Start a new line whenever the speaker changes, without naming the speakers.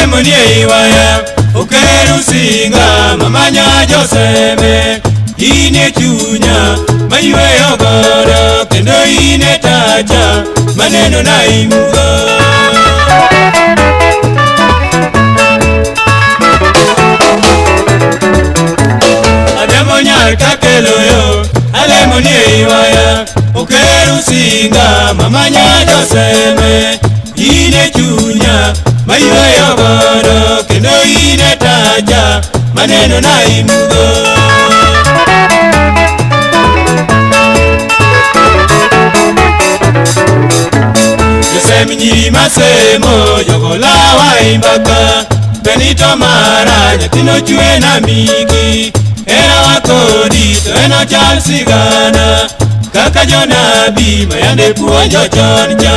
Alemo ni ei waya, okeru singa, mamanya joseme. In e chunya, mayweyo godo, kendo in e tacha, maneno na imudho. Ademo nyar kakelo yo, alemo ni ei waya, okeru singa, mamanya joseme. In e chunya, mayweyo godo, kendo in e tacha, maneno na imudho. Josem nyiri masemo, jogolawa imbaka, Benito mara, nyathino chwe na migi. Hera wa kodi, to en ochal sigana, kaka jonabi ma yande puonjo chon cha.